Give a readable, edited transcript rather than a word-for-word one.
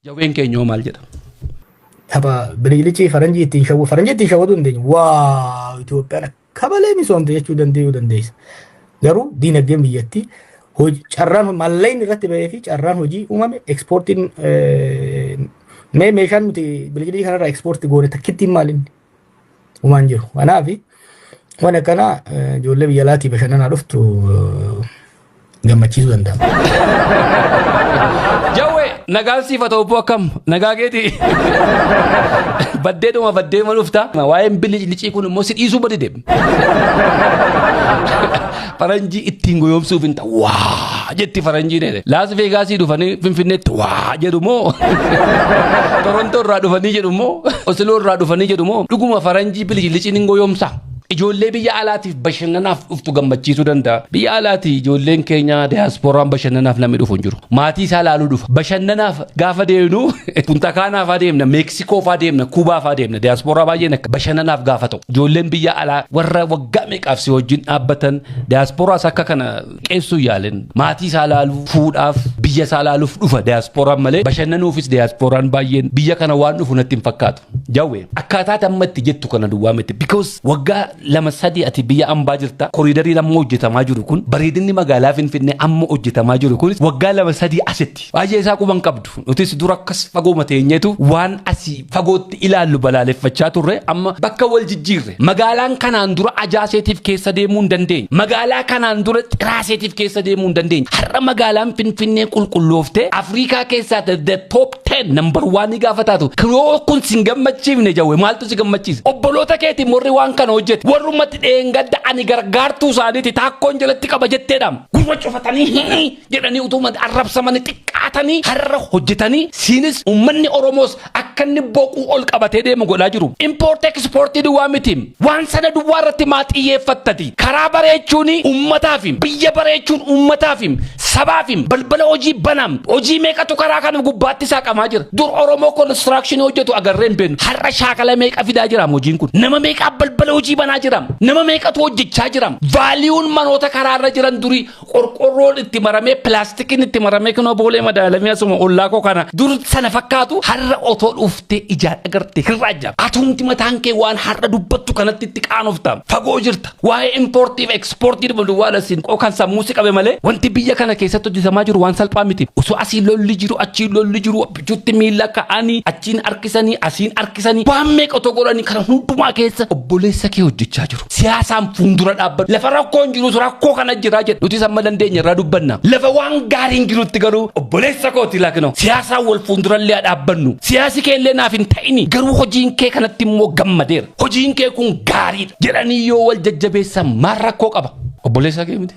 Jawween keenya hoo maal jedha? Tapha biliqilichi faranjii ittiin shawwu, faranjii ittiin shawwaduu hin dandeenyu. Waa Itoophiyaan akka malee misoomte jechuu danda'uu dandeessa. Garuu diinagdeen biyyattii carraan maallaqni irratti bahee fi carraan hojii uumame, ekspoortiin mee meeshaan nuti biliqilii kanarraa ekspoortii goone takkittiin maalinni uumaan jiru. Kanaaf waan akkanaa ijoollee biyya alaatii bashannanaa dhuftu gammachiisuu danda'a. Jawwee, nagaan siif haa ta'u. Obbo, akkam nagaa keetii? Baddeedhuma baddeema dhufta. Waa'een biliclicii kun immoo si dhiisuu badide. Faranjii ittiin goyoomsuuf hin ta'u waa jetti faranjiin jedhe. Laas Veegaasii dhufanii Finfinneetti waa jedhu moo, Torontoo irraa dhufanii jedhu moo, Osiloo irraa dhufanii jedhu moo, dhuguma faranjii bilicliciin hin goyoomsa? Ijoollee biyya alaatiif bashannanaaf dhuftu gammachiisuu danda'a. Biyya alaatii ijoolleen keenya diyaaspooraan bashannanaaf namni dhufu hin jiru. Maatii isaa ilaaluu dhufa. Bashannanaaf gaafa deemnu Punta Kaanaa faa deemna, Meeksikoo faa deemna, Kuubaa faa deemna. Diyaaspooraa baay'een akka bashannanaaf gaafa ta'u. Ijoolleen biyya alaa warra waggaa meeqaaf si wajjin dhaabbatan diyaaspooraas akka kana qeessuu yaalin. Maatii isaa ilaaluu, fuudhaaf, biyya isaa ilaaluuf dhufa diyaaspooraan malee bashannanuufis diyaaspooraan baay'een biyya kana waan dhufu natti hin fakkaatu. Jawwee, akkaataa amma itti jettu kana duwwaa miti. Because waggaa 2 3 ati biyya ambaa jirta. Koriidariin amma hojjetamaa jiru kun, bareedinni magaalaa Finfinnee amma hojjetamaa jiru kun waggaa 2 3 asitti. Baay'ee isaa quban qabdu. Nutis dura akkas fagoo teenyeetu waan asii fagootti ilaallu balaaleffachaa turre, amma bakka wal jijjiirre. Magaalaan kanaan dura ajaaseetiif keessa deemuu hin dandeenye. Magaalaa kanaan dura xiraaseetiif keessa deemuu hin dandeenye. Har'a magaalaan Finfinnee qulqullooftee Afrikaa keessaa the top 10 number 1 gaafa taatu, yoo kun sin gammachiifne, Jawwe, maaltu si gammachiisa? Obboloota keetiin warri waan kana hojjete, warrumatti dheengadda ani gargaartuu isaaniiti taakkoon jalatti qaba jetteedha. Gurra cufatanii jedhanii utuma arrabsamanii xiqqaatanii har'a hojjetanii siinis uummanni Oromoos akka inni boquu ol qabatee deemu godhaa jiru. Import exportii duwwaa miti. Waan sana duwwaa irratti maa xiyyeeffattati? Karaa bareechuun uummataaf, biyya bareechuun uummataaf, sabaaf balbala hojii banam. Hojii meeqatu karaa kana gubbaatti saaqamaa jira? Dur Oromoo construction hojjetu agarree hin beeknu. Har'a shaakala meeqa fidaa jira hojiin kun? Nama meeqaa balbala hojii banaa jira? Nama meeqatu hojjechaa jira? Valueun manoota karaarra jiran durii qorqorroon itti maramee, pilaastikiin itti maramee, kunoo boolee madaalamee asuma ollaa koo kana dur sana fakkaatu har'a otoo dhuftee ijaan agarte hirraa jira. Atumti mataan kee waan har'a dubbattu kanatti itti qaanofta. Fagoo jirta. Waa'ee impoortii fi ekspoortii duwwaa lasiin kan sammuu si qabe malee wanti biyya kana keessatti hojjetamaa jiru waan salphaa miti. Osoo asii lolli jiru, achiin lolli jiru, bichuutti miila ka'anii, achiin harkisanii, asiin harkisanii, waan meeqa otoo godhanii, kana hundumaa keessa obboleessa kee hojjechaa jiru. Siyaasaan fuuldura dhaabbatu. Lafa rakkoon jirus rakkoo kana jiraa jedhu. Nutis amma dandeenya irraa dubbanna. Lafa waan gaariin jirutti garuu obboleessa kooti laakino. Siyaasaan wal fuuldurallee dhaabbannu. Siyaasi kee illee naaf hin ta'ini. Garuu hojiin kee kanatti immoo gammadeera. Hojiin kee kun gaariidha jedhanii yoo wal jajjabeessan maal rakkoo qaba? Obboleessa kee miti.